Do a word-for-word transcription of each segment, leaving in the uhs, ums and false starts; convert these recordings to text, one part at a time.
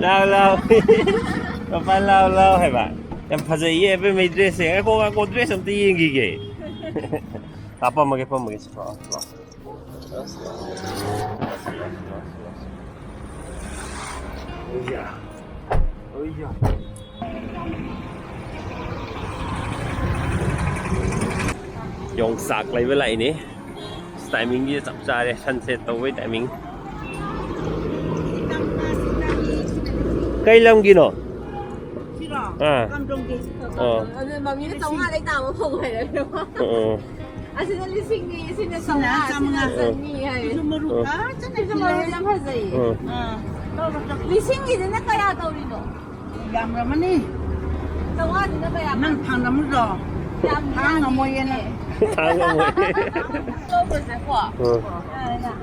ꯂꯥꯎ, ꯂꯥꯎ꯫ ꯃꯄꯥꯟ ꯂꯥꯎ, ꯂꯥꯎ ꯍꯥꯏꯕ꯫ ꯌꯥꯝ ꯐꯖꯩꯌꯦ ꯑꯕꯦꯝꯃꯩ dress ꯁꯦ꯫ ꯉꯥꯏꯈꯣ, ꯉꯥꯏꯈꯣ, dress ꯑꯝꯇ ꯌꯦꯡꯈꯤꯒꯦ꯫ ꯂꯥꯛꯑꯣ, ꯄꯝꯃꯒꯦ, ꯄꯝꯃꯒꯦ꯫ ꯂꯥꯛꯑꯣ, ꯂꯥꯛꯑꯣ꯫ ꯌꯣꯡꯆꯥꯛ ꯂꯩꯕ ꯂꯥꯛꯏꯅꯦ꯫ Timing ꯁꯦ ꯆꯞ ꯆꯥꯔꯦ, sunset ꯇꯧꯕꯩ timing꯫ ꯀꯩ ꯂꯝꯒꯤꯅꯣ? ꯁꯤꯔꯣ? ꯑꯥ꯫ ꯀꯥꯝꯖꯣꯡꯒꯤ꯫ ꯑꯣ꯫ ꯑꯗꯨ ꯃꯃꯤꯅ ꯆꯥꯝꯃꯉꯥꯗꯩ ꯇꯥꯕ ꯐꯪꯉꯣꯏ ꯍꯥꯏꯔꯦ꯫ ꯑꯣ꯫ ꯑꯁꯤꯅ ꯂꯤꯁꯤꯡꯅꯤ, ꯁꯤꯅ ꯁꯤꯅ ꯆꯥꯝꯃꯉꯥ, ꯁꯤꯅ ꯆꯥꯝꯃꯉꯥ꯫ ꯆꯅꯤ ꯍꯥꯏꯌꯦ꯫ ꯁꯤꯁꯨ ꯃꯔꯨ ꯑꯥ꯫ ꯐꯖꯅ ꯁꯤꯁꯨ ꯃꯔꯨ ꯁꯤꯜꯂꯦ꯫ ꯌꯥꯝ ꯐꯖꯩꯌꯦ꯫ ꯑꯥ꯫ ꯑꯥ꯫ ꯂꯤꯁꯤꯡꯒꯤꯗꯨꯅ ꯀꯌꯥ ꯇꯧꯔꯤꯅꯣ? ꯌꯥꯝꯔꯝꯃꯅꯤ꯫ ꯆꯥꯝꯃꯉꯥꯗꯨꯅ ꯀꯌꯥ? ꯅꯪ ꯊꯥꯡꯂꯝꯗ꯭ꯔꯣ? ꯌꯥꯝ ꯊꯥꯡ ꯉꯝꯃꯣꯏꯌꯦ ꯅꯪ꯫ ꯌꯥꯝꯃꯤꯅꯦ꯫ ꯊꯥꯡ ꯉꯝꯃꯣꯏ꯫ ꯂꯧꯈ꯭ꯔꯁꯦꯀꯣ꯫ ꯑꯥ꯫ ꯑꯥ, ꯅꯪ꯫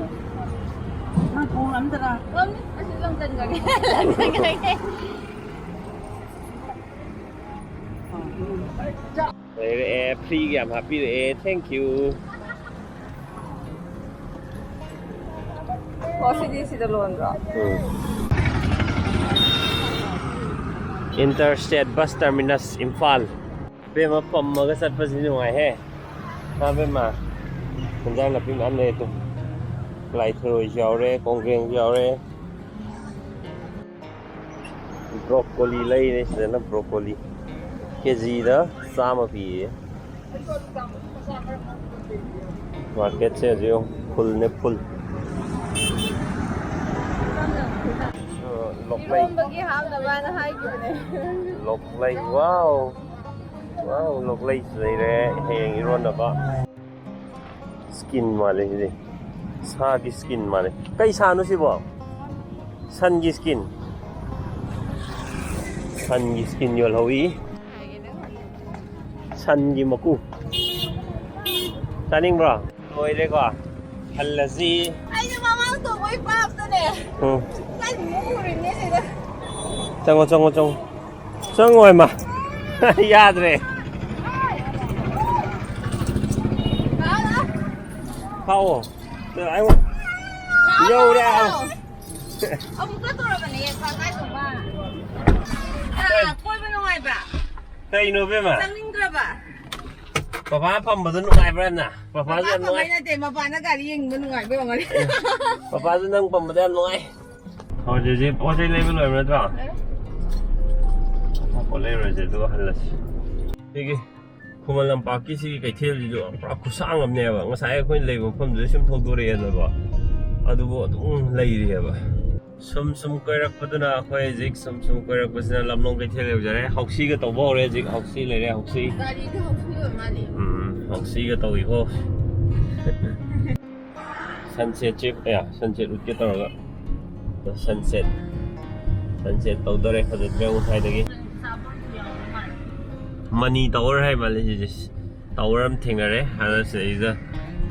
ꯅꯪ ꯊꯣꯡ ꯉꯝꯗ꯭ꯔꯥ? ꯉꯝꯅꯤ꯫ ꯑꯁꯤ ꯂꯪꯁꯤꯟꯈ꯭ꯔꯒꯦ꯫ ꯂꯪꯁꯤꯟꯈ꯭ꯔꯒꯦ꯫ ꯂꯩꯔꯛꯑꯦ, free ꯒꯤ ꯌꯥꯝ ꯍꯥꯞꯄꯤꯔꯛꯑꯦ, thank you꯫ ꯑꯣ, ꯁꯤꯗꯤ ꯁꯤꯗ ꯂꯣꯟꯕ꯭ꯔꯣ? ꯎꯝ꯫ Interstate Bus Terminus, Imphal. ꯕꯦꯝꯃ ꯄꯝꯃꯒ ꯆꯠꯄꯁꯤ ꯅꯨꯡꯉꯥꯏꯍꯦ꯫ ꯍꯥ ꯕꯦꯝꯃ? ꯍꯦꯟꯖꯥꯡ ꯅꯥꯄꯤ ꯃꯌꯥꯝ ꯂꯩ ꯑꯗꯨ꯫ ꯂꯥꯏ ꯊꯔꯣꯏꯁꯨ ꯌꯥꯎꯔꯦ, ꯀꯣꯡꯒ꯭ꯔꯦꯡꯁꯨ ꯌꯥꯎꯔꯦ꯫ Broccoli ꯂꯩꯔꯦ ꯁꯤꯗꯅ, broccoli꯫ ꯀꯦꯖꯤꯗ ꯆꯥꯝꯃ ꯄꯤꯌꯦ꯫ Market ꯁꯦ ꯍꯧꯖꯤꯛ ꯌꯦꯡꯉꯨ, full ꯅꯦ, full꯫ ꯑ, ꯂꯣꯛꯂꯩ꯫ ꯏꯔꯣꯝꯕꯒꯤ ꯍꯥꯞꯅꯕꯅ ꯍꯥꯏꯈꯤꯕꯅꯦ꯫ ꯂꯣꯛꯂꯩ, wow! Wow, ꯂꯣꯛꯂꯩꯁꯨ ꯂꯩꯔꯦ ꯍꯌꯦꯡ ꯏꯔꯣꯟꯅꯕ꯫ Skin ꯃꯥꯜꯂꯦ ꯁꯤꯗꯤ꯫ ꯁꯥꯒꯤ skin ꯃꯥꯜꯂꯦ꯫ ꯀꯩ ꯁꯥꯅꯣ ꯁꯤꯕꯣ? ꯁꯟꯒꯤ skin꯫ ꯁꯟꯒꯤ skin ꯌꯣꯜꯍꯧꯋꯤ꯫ ꯁꯟꯒꯤ ꯃꯀꯨ꯫ ꯆꯥꯅꯤꯡꯕ꯭ꯔꯣ? ꯂꯣꯏꯔꯦꯀꯣ꯫ ꯍꯜꯂꯁꯤ꯫ ꯑꯩꯅ ꯃꯃꯥꯡ ꯇꯣꯡꯕꯩ ꯄꯥꯞꯇꯅꯦ꯫ ꯎꯝ꯫ ꯀꯟꯅ ꯃꯨꯔꯤꯅꯦ ꯁꯤꯗ꯫ ꯆꯪꯉꯣ, ꯆꯪꯉꯣ, ꯆꯪꯉꯣ꯫ ꯆꯪꯉꯣ ꯏꯃꯥ꯫ ꯌꯥꯗ꯭ꯔꯦ꯫ ꯂꯥꯛꯑꯣ, ꯂꯥꯛꯑꯣ꯫ ꯐꯥꯎꯑꯣ꯫ ꯑꯩꯉꯣꯟ-, ꯂꯥꯛꯑꯣ, ꯌꯧꯔꯦ꯫ ꯂꯥꯛꯑꯣ꯫ ꯑꯃꯨꯛꯀ ꯇꯧꯔꯕꯅꯦ ꯀꯥꯏ ꯀꯨꯝꯕ꯫ ꯑꯥ, ꯀꯣꯏꯕ ꯅꯨꯡꯉꯥꯏꯕ꯭ꯔꯥ? ꯀꯩꯅꯣ ꯏꯕꯦꯝꯃ? ꯆꯪꯅꯤꯡꯗ꯭ꯔꯕ? ꯄꯄꯥ ꯐꯝꯕꯗꯣ ꯅꯨꯡꯉꯥꯏꯕ꯭ꯔꯥ ꯌꯥꯝꯅ? ꯄꯄꯥꯁꯨ ꯄꯄꯥ ꯌꯥꯝ ꯐꯝꯕꯩ ꯅꯨꯡꯉꯥꯏ꯫ ꯅꯠꯇꯦ, ꯃꯄꯥꯅ ꯒꯥꯔꯤ ꯌꯦꯡꯕ ꯅꯨꯡꯉꯥꯏꯕ ꯑꯣꯏꯔꯝꯒꯅꯤ꯫ ꯄꯄꯥꯁꯨ ꯅꯪ ꯄꯝꯕꯗ ꯌꯥꯝ ꯅꯨꯡꯉꯥꯏ꯫ ꯍꯧꯖꯤꯛ ꯍꯧꯖꯤꯛ ꯄꯣꯠ ꯆꯩ ꯂꯩꯕ ꯂꯣꯏꯕ ꯅꯠꯇ꯭ꯔꯣ? ꯂꯣꯏꯔꯦ꯫ ꯑꯆꯥꯄꯣꯠ ꯂꯩꯔꯨꯔꯁꯦ ꯑꯗꯨꯒ ꯍꯜꯂꯁꯤ꯫ ꯁꯤꯒꯤ ꯈꯨꯃꯟ ꯂꯝꯄꯥꯛꯀꯤ ꯁꯤꯒꯤ ꯀꯩꯊꯦꯜꯁꯤꯁꯨ ꯄꯨꯔꯥ ꯈꯨꯁꯥꯡ ꯑꯃꯅꯦꯕ꯫ ꯉꯁꯥꯏ ꯑꯩꯈꯣꯏꯅ ꯂꯩꯕ ꯃꯐꯝꯗꯨꯗ ꯁꯨꯝ ꯊꯧꯗꯣꯔꯛꯑꯦꯗꯅꯀꯣ, ꯑꯗꯨꯕꯨ ꯑꯗꯨꯝ ꯂꯩꯔꯤꯑꯕ꯫ ꯁꯨꯝ ꯁꯨꯝ ꯀꯣꯏꯔꯛꯄꯗꯨꯅ ꯑꯩꯈꯣꯏ ꯍꯧꯖꯤꯛ ꯁꯨꯝ ꯁꯨꯝ ꯀꯣꯏꯔꯛꯄꯁꯤꯅ ꯂꯝꯂꯣꯡ ꯀꯩꯊꯦꯜ ꯌꯧꯖꯔꯦ꯫ ꯍꯧꯁꯤꯒ ꯇꯧꯕ ꯍꯧꯔꯦ ꯍꯧꯖꯤꯛ꯫ ꯍꯧꯁꯤ ꯂꯩꯔꯦ, ꯍꯧꯁꯤ꯫ ꯒꯥꯔꯤꯗꯤ ꯍꯧꯁꯤ ꯑꯣꯏꯕ ꯃꯥꯜꯂꯤ꯫ ꯎꯝ, ꯍꯧꯁꯤꯒ ꯇꯧꯏꯀꯣ꯫ ꯁꯟꯁꯦꯠꯁꯦ, ꯑꯌꯥ, ꯁꯟꯁꯦꯠ ꯎꯠꯀꯦ ꯇꯧꯔꯒ꯫ ꯁꯟꯁꯦꯠ, ꯁꯟꯁꯦꯠ ꯇꯧꯗꯣꯔꯦ ꯐꯖꯗ꯭ꯔꯦ ꯉꯁꯥꯏꯗꯒꯤ꯫ ꯃꯅꯤ ꯇꯥꯋꯔ ꯍꯥꯏ ꯃꯥꯜꯂꯦ ꯁꯤꯁꯦ꯫ ꯇꯥꯋꯔ ꯑꯃ ꯊꯦꯡꯅꯔꯦ꯫ ꯑꯗ ꯁꯤꯗꯩꯗ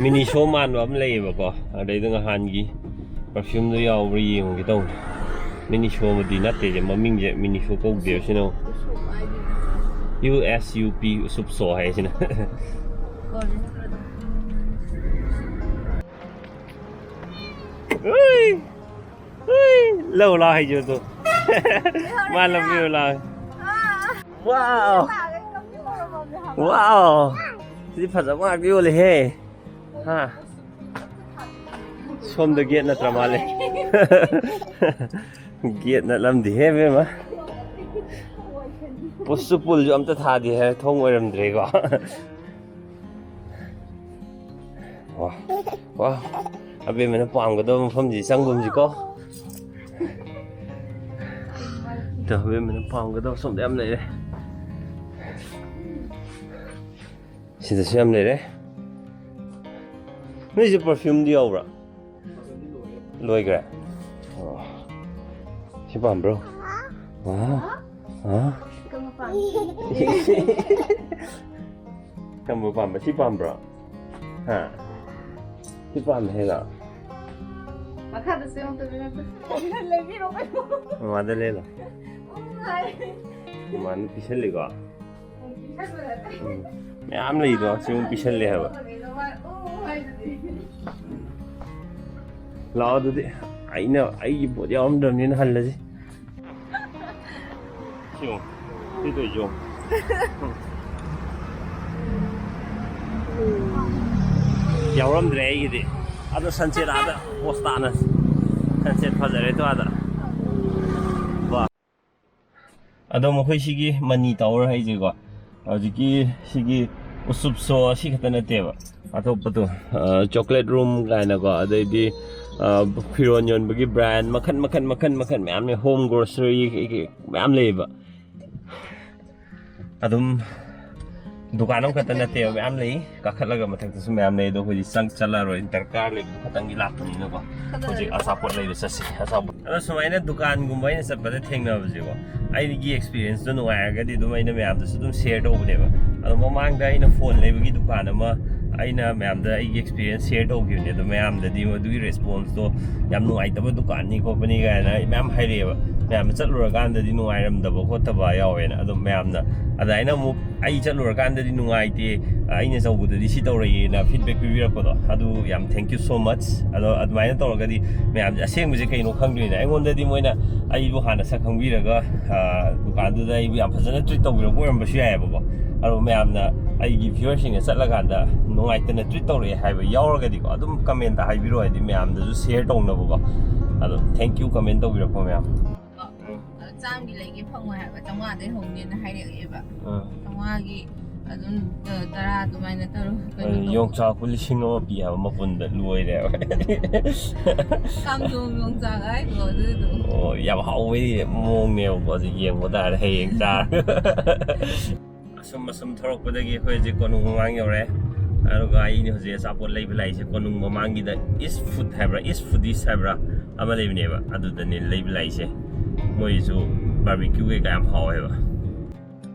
ꯃꯤꯅꯤ ꯁꯣ ꯃꯥꯟꯕ ꯑꯃ ꯂꯩꯌꯦꯕꯀꯣ꯫ ꯑꯗꯩꯗ ꯉꯍꯥꯟꯒꯤ ꯄꯔꯐ꯭ꯌꯨꯝꯗꯣ ꯌꯥꯎꯕ꯭ꯔꯥ ꯌꯦꯡꯉꯨꯒꯦ ꯇꯧꯅꯤ꯫ ꯃꯤꯅꯤ ꯁꯣ ꯑꯃꯗꯤ ꯅꯠꯇꯦꯁꯦ, ꯃꯃꯤꯡꯁꯦ ꯃꯤꯅꯤ ꯁꯣ ꯀꯧꯗꯦꯕ ꯁꯤꯅ꯫ ꯎꯁꯣꯞ ꯍꯥꯏꯗꯨꯅꯤ꯫ ꯌꯨ ꯑꯦꯁ ꯌꯨ ꯄꯤ, ꯎꯁꯨꯞ ꯁꯣ ꯍꯥꯏꯁꯤꯅ꯫ Golden product꯫ ꯎꯏ! ꯎꯏ! ꯂꯧ ꯂꯥꯎ ꯍꯥꯏꯖꯕꯗꯣ꯫ ꯃꯥ ꯂꯧꯕꯤꯌꯨ ꯂꯥꯎ꯫ ꯋꯥꯎ! ꯋꯥꯎ! ꯁꯤꯗꯤ ꯐꯖꯕ ꯉꯥꯛꯇ ꯌꯣꯜꯂꯦꯍꯦ꯫ ꯍꯥ? ꯁꯣꯝꯗ ꯒꯦꯠ ꯅꯠꯇ꯭ꯔ ꯃꯥꯜꯂꯦ꯫ ꯒꯦꯠ ꯅꯠꯂꯝꯗꯦꯍꯦ ꯏꯕꯦꯝꯃ꯫ ꯄꯨꯁꯁꯨ ꯄꯨꯜꯁꯨ ꯑꯝꯇ ꯊꯥꯗꯦ ꯍꯥꯏ, ꯊꯣꯡ ꯑꯣꯏꯔꯝꯗ꯭ꯔꯦꯀꯣ꯫ ꯋꯥ, ꯋꯥ꯫ ꯑꯕꯦꯝꯃꯅ ꯄꯥꯝꯒꯗꯕ ꯃꯐꯝꯁꯤ ꯆꯪꯒꯨꯝꯁꯤꯀꯣ꯫ ꯇꯣ, ꯑꯕꯦꯝꯃꯅ ꯄꯥꯝꯒꯗꯕ ꯁꯣꯝꯗ ꯌꯥꯝ ꯂꯩꯔꯦ꯫ ꯁꯤꯗꯁꯨ ꯌꯥꯝ ꯂꯩꯔꯦ꯫ ꯅꯣꯏꯁꯦ ꯄꯔꯐ꯭ꯌꯨꯝꯗꯤ ꯌꯥꯎꯕ꯭ꯔꯥ? ꯂꯣꯏꯈ꯭ꯔꯦ? ꯑꯣ꯫ ꯁꯤ ꯄꯥꯝꯕ꯭ꯔꯣ? ꯑꯥ? ꯑꯥ? ꯀꯔꯝꯕ ꯄꯥꯝꯃꯤ? ꯀꯔꯝꯕ ꯄꯥꯝꯕ? ꯁꯤ ꯄꯥꯝꯕ꯭ꯔꯣ? ꯍꯥ? ꯁꯤ ꯄꯥꯝꯃꯦ ꯍꯥꯏꯔꯣ? ꯃꯈꯥꯗꯁꯨ ꯌꯥꯎꯗꯕ ꯅꯠꯇꯦ꯫ ꯂꯩꯕꯤꯔꯣ ꯀꯩꯅꯣ꯫ ꯃꯃꯥꯗ ꯂꯩꯔꯣ꯫ ꯎꯝ, ꯍꯥꯏ꯫ ꯃꯃꯥꯅ ꯄꯤꯁꯜꯂꯤꯀꯣ? ꯎꯝ, ꯄꯤꯁꯜꯂꯦ꯫ ꯎꯝ꯫ ꯃꯌꯥꯝ ꯂꯩꯗꯣ ꯁꯤ ꯑꯃꯨꯛ ꯄꯤꯁꯜꯂꯦ ꯍꯥꯏꯕ꯫ ꯎꯝ, ꯍꯥꯏꯗꯨꯗꯤ꯫ ꯂꯥꯛꯑꯣ ꯑꯗꯨꯗꯤ꯫ ꯑꯩꯅ ꯑꯩꯒꯤ ꯄꯣꯠ ꯌꯥꯎꯔꯝꯗ꯭ꯔꯕꯅꯤꯅ ꯍꯜꯂꯁꯤ꯫ ꯁꯤ ꯌꯦꯡꯉꯣ꯫ ꯁꯤ ꯇꯧꯔꯤꯁꯤ ꯌꯦꯡꯉꯣ꯫ ꯌꯥꯎꯔꯝꯗ꯭ꯔꯦ ꯑꯩꯒꯤꯗꯤ꯫ ꯑꯗꯣ ꯁꯟꯁꯦꯠ ꯑꯥꯗ ꯄꯣꯁ ꯇꯥꯅ ꯁꯟꯁꯦꯠ ꯐꯖꯔꯦ ꯇꯣ ꯑꯥꯗ꯫ ꯕꯥ꯫ ꯑꯗꯣ ꯃꯈꯣꯏ ꯁꯤꯒꯤ ꯃꯅꯤ ꯇꯥꯋꯔ ꯍꯥꯏꯁꯦꯀꯣ, ꯍꯧꯖꯤꯛꯀꯤ ꯁꯤꯒꯤ ꯎꯁꯨꯞ ꯁꯣ ꯑꯁꯤ ꯈꯛꯇ ꯅꯠꯇꯦꯕ, ꯑꯇꯣꯞꯄꯗꯣ, ꯆꯣꯀ꯭ꯂꯦꯠ ꯔꯨꯝ ꯀꯥꯏꯅꯀꯣ, ꯑꯗꯩꯗꯤ ꯐꯤꯔꯣꯟ ꯌꯣꯟꯕꯒꯤ ꯕ꯭ꯔꯥꯟ ꯃꯈꯟ ꯃꯈꯟ ꯃꯈꯟ ꯃꯈꯟ ꯃꯌꯥꯝ ꯂꯩ, ꯍꯣꯝ ꯒ꯭ꯔꯣꯁꯔꯤ ꯃꯌꯥꯝ ꯂꯩꯌꯦꯕ꯫ ꯑꯗꯨꯝ ꯗꯨꯀꯥꯟ ꯑꯃꯈꯛꯇ ꯅꯠꯇꯦꯕ, ꯃꯌꯥꯝ ꯂꯩ꯫ ꯀꯥꯈꯠꯂꯒ ꯃꯊꯛꯇꯁꯨ ꯃꯌꯥꯝ ꯂꯩ, ꯑꯗꯣ ꯑꯩꯈꯣꯏꯗꯤ ꯆꯪ ꯆꯠꯂꯔꯣꯏ, ꯗꯔꯀꯥꯔ ꯂꯩꯕ ꯈꯛꯇꯪꯒꯤ ꯂꯥꯛꯄꯅꯤꯅꯀꯣ꯫ ꯍꯧꯖꯤꯛ ꯑꯆꯥꯄꯣꯠ ꯂꯩꯕ ꯆꯠꯁꯤ, ꯑꯆꯥꯄꯣꯠ꯫ ꯑꯗꯣ ꯁꯨꯃꯥꯏꯅ ꯗꯨꯀꯥꯟꯒꯨꯝꯕ ꯑꯩꯅ ꯆꯠꯄꯗ ꯊꯦꯡꯅꯕꯁꯦꯀꯣ, ꯑꯩꯒꯤ ꯑꯦꯛꯁꯄꯤꯔꯤꯌꯦꯟꯁꯇꯣ ꯅꯨꯡꯉꯥꯏꯔꯒꯗꯤ ꯑꯗꯨꯝ ꯑꯩꯅ ꯃꯌꯥꯝꯗꯁꯨ ꯑꯗꯨꯝ ꯁꯤꯌꯔ ꯇꯧꯕꯅꯦꯕ꯫ ꯑꯗꯣ ꯃꯃꯥꯡꯗ ꯑꯩꯅ ꯐꯣꯟ ꯂꯩꯕꯒꯤ ꯗꯨꯀꯥꯟ ꯑꯃ ꯑꯩꯅ ꯃꯌꯥꯝꯗ ꯑꯩꯒꯤ ꯑꯦꯛꯁꯄꯤꯔꯤꯌꯦꯟꯁ ꯁꯤꯌꯔ ꯇꯧꯈꯤꯕꯅꯦ, ꯑꯗꯣ ꯃꯌꯥꯝꯗꯗꯤ ꯃꯗꯨꯒꯤ ꯔꯦꯁꯄꯣꯟꯁꯇꯣ ꯌꯥꯝ ꯅꯨꯡꯉꯥꯏꯇꯕ ꯗꯨꯀꯥꯟꯅꯤ ꯈꯣꯠꯄꯅꯤ ꯀꯥꯏꯅ ꯃꯌꯥꯝ ꯍꯥꯏꯔꯛꯑꯦꯕ꯫ ꯃꯌꯥꯝ ꯆꯠꯂꯨꯔꯀꯥꯟꯗꯗꯤ ꯅꯨꯡꯉꯥꯏꯔꯝꯗꯕ ꯈꯣꯠꯇꯕ ꯌꯥꯎꯋꯦꯅ꯫ ꯑꯗꯣ ꯃꯌꯥꯝꯅ ꯑꯗꯨꯃꯥꯏꯅ ꯑꯃꯨꯛ ꯑꯩ ꯆꯠꯂꯨꯔꯀꯥꯟꯗꯗꯤ ꯅꯨꯡꯉꯥꯏꯇꯦ, ꯑꯩꯅ ꯇꯧꯕꯗꯗꯤ ꯁꯤ ꯇꯧꯔꯛꯏꯅ ꯐꯤꯗꯕꯦꯛ ꯄꯤꯕꯤꯔꯛꯄꯗꯣ, ꯑꯗꯨ ꯌꯥꯝ thank you so much꯫ ꯑꯗꯣ ꯑꯗꯨꯃꯥꯏꯅ ꯇꯧꯔꯒꯗꯤ ꯃꯌꯥꯝꯁꯦ ꯑꯁꯦꯡꯕꯁꯦ ꯀꯩꯅꯣ ꯈꯪꯗꯣꯏꯅꯦ꯫ ꯑꯩꯉꯣꯟꯗꯗꯤ ꯃꯣꯏꯅ ꯑꯩꯕꯨ ꯍꯥꯟꯅ ꯁꯛ ꯈꯪꯕꯤꯔꯒ, ꯑ, ꯗꯨꯀꯥꯟꯗꯨꯗ ꯑꯩꯕꯨ ꯌꯥꯝ ꯐꯖꯅ ꯇ꯭ꯔꯤꯠ ꯇꯧꯕꯤꯔꯛꯄ ꯑꯣꯏꯔꯝꯕꯁꯨ ꯌꯥꯏꯑꯕꯀꯣ꯫ ꯑꯗꯣ ꯃꯌꯥꯝꯅ ꯑꯩꯒꯤ ꯚ꯭ꯌꯨꯋꯔꯁꯤꯡꯅ ꯆꯠꯂꯀꯥꯟꯗ ꯅꯨꯡꯉꯥꯏꯇꯅ ꯇ꯭ꯔꯤꯠ ꯇꯧꯔꯛꯑꯦ ꯍꯥꯏꯕ ꯌꯥꯎꯔꯒꯗꯤꯀꯣ, ꯑꯗꯨꯝ ꯀꯃꯦꯟꯇ ꯍꯥꯏꯕꯤꯔꯣ, ꯍꯥꯏꯗꯤ ꯃꯌꯥꯝꯗꯁꯨ ꯁꯤꯌꯔ ꯇꯧꯅꯕꯀꯣ꯫ ꯑꯗꯣ thank you comment ꯇꯧꯕꯤꯔꯛꯄ ꯃꯌꯥꯝ꯫ ꯆꯥꯝꯒꯤ ꯂꯩꯒꯦ ꯐꯪꯉꯣꯏ ꯍꯥꯏꯕ, ꯆꯥꯝꯃꯉꯥꯗꯩ ꯍꯧꯅꯦꯅ ꯍꯥꯏꯔꯛꯑꯦꯕ꯫ ꯑꯥ꯫ ꯆꯥꯝꯃꯉꯥꯒꯤ ꯑꯗꯨꯝ, ꯑ, ꯇꯔꯥ ꯑꯗꯨꯃꯥꯏꯅ ꯇꯧꯔꯣ, ꯀꯩꯅꯣ ꯑꯩ ꯇꯧ꯫ ꯌꯣꯡꯆꯥꯛꯄꯨ ꯂꯤꯁꯤꯡ ꯑꯃ ꯄꯤ ꯍꯥꯏꯕ ꯃꯄꯨꯟꯗ ꯂꯣꯏꯔꯦꯕ꯫ ꯀꯥꯡꯖꯣꯡ ꯌꯣꯡꯆꯥꯛ ꯍꯥꯏꯗꯣ ꯑꯗꯨꯗꯣ꯫ ꯑꯣ, ꯌꯥꯝ ꯍꯥꯎꯕꯩ ꯃꯑꯣꯡꯅꯦꯕꯀꯣ, ꯑꯗꯨ ꯌꯦꯡꯕ ꯇꯥꯔꯦ ꯍꯌꯦꯡ ꯆꯥꯔꯒ꯫ ꯑꯁꯨꯝ ꯑꯁꯨꯝ ꯊꯧꯔꯛꯄꯗꯒꯤ ꯑꯩꯈꯣꯏ ꯍꯧꯖꯤꯛ ꯀꯣꯅꯨꯡ ꯃꯃꯥꯡ ꯌꯧꯔꯦ꯫ ꯑꯗꯨꯒ ꯑꯩꯅ ꯍꯧꯖꯤꯛ ꯑꯆꯥꯄꯣꯠ ꯂꯩꯕ ꯂꯥꯛꯏꯁꯦ ꯀꯣꯅꯨꯡ ꯃꯃꯥꯡꯒꯤꯗ ꯏꯁ ꯐꯨꯗ ꯍꯥꯏꯕ꯭ꯔꯥ, ꯏꯁ ꯐꯨꯗꯤꯁ ꯍꯥꯏꯕ꯭ꯔꯥ ꯑꯃ ꯂꯩꯕꯅꯦꯕ, ꯑꯗꯨꯗꯅꯦ ꯂꯩꯕ ꯂꯥꯛꯏꯁꯦ꯫ ꯃꯣꯏꯁꯨ ꯕꯥꯔꯕꯤꯀ꯭ꯌꯨ ꯀꯩꯀꯥ ꯌꯥꯝ ꯍꯥꯎꯋꯦꯕ꯫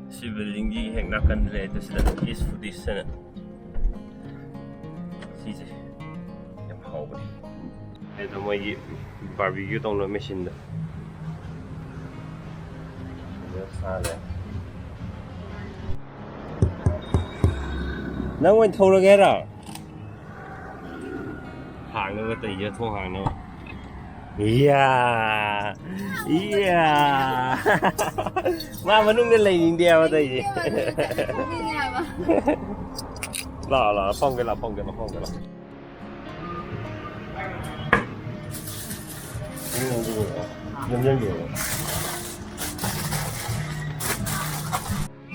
ꯁꯤ ꯕꯤꯜꯗꯤꯡꯒꯤ ꯍꯦꯛ ꯅꯥꯀꯟꯗ ꯂꯩ, ꯑꯗꯨ ꯁꯤꯗ ꯏꯁ ꯐꯨꯗꯤꯁ ꯍꯥꯏꯅ꯫ ꯁꯤꯁꯦ ꯌꯥꯝ ꯍꯥꯎꯕꯅꯦ꯫ ꯑꯗꯣ ꯃꯣꯏꯒꯤ ꯕꯥꯔꯕꯤꯀ꯭ꯌꯨ ꯇꯧꯅꯕ ꯃꯦꯆꯤꯟꯗꯣ꯫ ꯐꯖꯅ ꯁꯥꯔꯦ꯫ ꯅꯪ ꯑꯣꯏꯅ ꯊꯧꯔꯒꯦ ꯍꯥꯏꯔꯣ? ꯍꯥꯡꯅꯕ ꯇꯧꯔꯤꯁꯦ, ꯊꯣꯡ ꯍꯥꯡꯅꯕ꯫ ꯏꯌꯥ! ꯏꯌꯥ! ꯃꯥ ꯃꯅꯨꯡꯗ ꯂꯩꯅꯤꯡꯗꯦ ꯍꯥꯏꯕ ꯇꯧꯔꯤꯁꯦ꯫ ꯂꯥꯛꯑꯣ, ꯂꯥꯛꯑꯣ, ꯐꯝꯒꯦ ꯂꯥꯛꯑꯣ, ꯐꯝꯒꯦ ꯂꯥꯛꯑꯣ, ꯐꯝꯒꯦ ꯂꯥꯛꯑꯣ꯫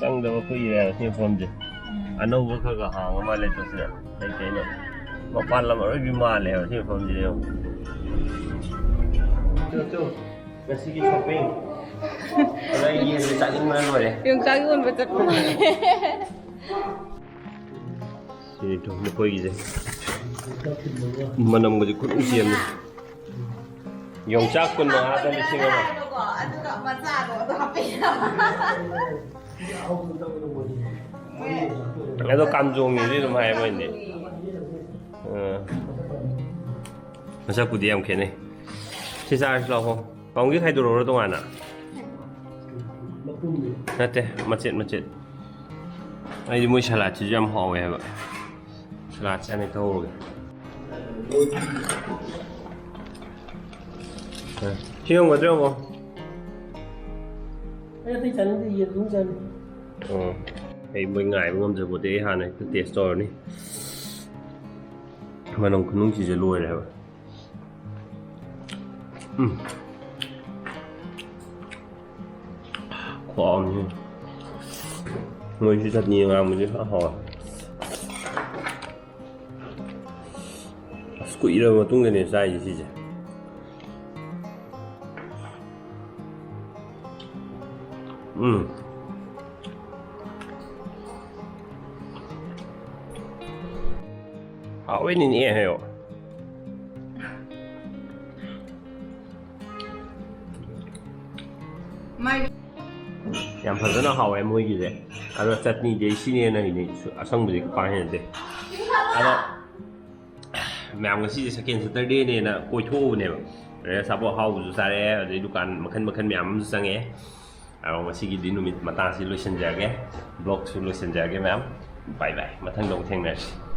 ꯆꯪꯗꯕ ꯀꯨꯏꯔꯦ ꯁꯤ ꯃꯐꯝꯁꯦ꯫ ꯑꯅꯧꯕ ꯈꯔ ꯈꯔ ꯍꯥꯡꯕ ꯃꯥꯜꯂꯦ ꯇꯣ ꯁꯤꯗ꯫ ꯀꯩ ꯀꯩꯅꯣ? ꯃꯄꯥꯟ ꯂꯝ ꯑꯔꯣꯏꯕꯤ ꯃꯥꯜꯂꯦꯕ ꯁꯤ ꯃꯐꯝꯁꯤꯗꯤ ꯌꯦꯡꯉꯣ꯫ ꯇꯨ, ꯇꯨ, ꯉꯁꯤꯒꯤ shopping꯫ ꯑꯗꯣ ꯑꯩ ꯌꯦꯟꯁꯦ ꯆꯥꯅꯤꯡꯕꯅ ꯂꯣꯏꯔꯦ꯫ ꯌꯣꯡꯆꯥꯛ ꯌꯣꯟꯕ ꯆꯠꯄ ꯃꯥꯜꯂꯦ꯫ ꯁꯤꯅꯤ ꯇꯨ ꯃꯈꯣꯏꯒꯤꯁꯦ꯫ ꯃꯅꯝꯒꯗꯤ ꯈꯨꯅꯨꯡꯁꯤ ꯑꯃꯅꯤ꯫ ꯌꯣꯡꯆꯥꯛ ꯀꯨꯟ ꯃꯉꯥꯗ ꯂꯤꯁꯤꯡ ꯑꯃ꯫ ꯑꯗꯨꯒ ꯃꯆꯥꯗꯣ ꯑꯗꯨ ꯍꯥꯞꯄꯤꯔꯕ꯫ ꯑꯗꯣ ꯀꯥꯝꯖꯣꯡꯅꯤꯗꯤ ꯑꯗꯨꯝ ꯍꯥꯏ ꯃꯣꯏꯗꯤ꯫ ꯑꯥ꯫ ꯃꯁꯛꯄꯨꯗꯤ ꯌꯥꯝ ꯈꯦꯠꯅꯩ꯫ ꯁꯤ ꯆꯥꯔꯁꯤ ꯂꯥꯛꯑꯣ꯫ ꯄꯥꯎꯪꯒꯤ ꯈꯥꯏꯗꯣꯔꯛꯎꯔꯣ ꯇꯣꯉꯥꯟꯅ? ꯅꯠꯇꯦ, ꯃꯆꯦꯠ ꯃꯆꯦꯠ꯫ ꯑꯩꯗꯤ ꯃꯣꯏ ꯁꯂꯥꯠꯁꯤꯁꯨ ꯌꯥꯝ ꯍꯥꯎꯋꯦ ꯍꯥꯏꯕ꯫ ꯁꯂꯥꯠꯁꯦ ꯍꯥꯟꯅ ꯍꯦꯛꯇ ꯍꯧꯔꯒꯦ꯫ ꯁꯤ ꯌꯣꯟꯒꯗ꯭ꯔꯣ ꯌꯦꯡꯉꯣ꯫ ꯑꯩ ꯑꯇꯩ ꯆꯥꯅꯤꯡꯗꯦ, ꯌꯦꯟ ꯑꯗꯨꯝ ꯆꯥꯅꯤꯡꯉꯤ꯫ ꯑꯣ꯫ ꯑꯩ ꯃꯣꯏ ꯉꯥꯏꯕ ꯉꯝꯖꯄꯣꯠꯇꯦ, ꯑꯩ ꯍꯥꯟꯅ ꯍꯦꯛꯇ taste ꯇꯧꯔꯅꯤ꯫ ꯃꯅꯝ ꯈꯨꯅꯨꯡꯁꯤꯁꯦ ꯂꯣꯏꯔꯦ ꯍꯥꯏꯕ꯫ ꯎꯝ꯫ ꯈꯨꯍꯥꯎ ꯑꯃꯅꯤ꯫ ꯃꯣꯏꯁꯤ ꯆꯠꯅꯤ ꯑꯉꯥꯡꯕꯁꯤ ꯐꯖꯅ ꯍꯥꯎꯋꯦ꯫ ꯑꯁ, ꯀꯨꯏꯔꯕ ꯃꯇꯨꯡꯗꯅꯦ ꯆꯥꯏꯁꯦ ꯁꯤꯁꯦ꯫ ꯎꯝ꯫ ꯍꯥꯎꯋꯦꯅꯤꯅꯦ ꯍꯥꯏꯌꯣ꯫ ꯃꯥꯏ ꯌꯥꯝ ꯐꯖꯅ ꯍꯥꯎꯋꯦ ꯃꯣꯏꯒꯤꯁꯦ꯫ ꯑꯗꯣ ꯆꯠꯅꯤꯗꯤ ꯑꯩ ꯁꯤꯅ ꯍꯦꯟꯅ ꯍꯩꯅꯩ, ꯑꯁꯪꯕꯗꯤ ꯄꯥꯛ ꯍꯩꯅꯗꯦ꯫ ꯑꯗꯣ ꯃꯌꯥꯝ ꯉꯁꯤꯁꯦ second Saturdayꯅꯦꯅ ꯀꯣꯏꯊꯣꯛꯎꯕꯅꯦꯕ꯫ ꯑꯗꯩ ꯑꯆꯥꯄꯣꯠ ꯑꯍꯥꯎꯕꯁꯨ ꯆꯥꯔꯛꯑꯦ, ꯑꯗꯩ ꯗꯨꯀꯥꯟ ꯃꯈꯟ ꯃꯈꯟ ꯃꯌꯥꯝ ꯑꯃꯁꯨ ꯆꯪꯉꯛꯑꯦ꯫ ꯑꯗꯣ ꯉꯁꯤꯒꯤꯗꯤ ꯅꯨꯃꯤꯠ ꯃꯇꯥꯡꯁꯤ ꯂꯣꯏꯁꯤꯟꯖꯔꯒꯦ, vlogꯁꯨ ꯂꯣꯏꯁꯤꯟꯖꯔꯒꯦ ꯃꯌꯥꯝ꯫ Bye bye, ꯃꯊꯪꯗ ꯑꯃꯨꯛ ꯊꯦꯡꯅꯔꯁꯤ꯫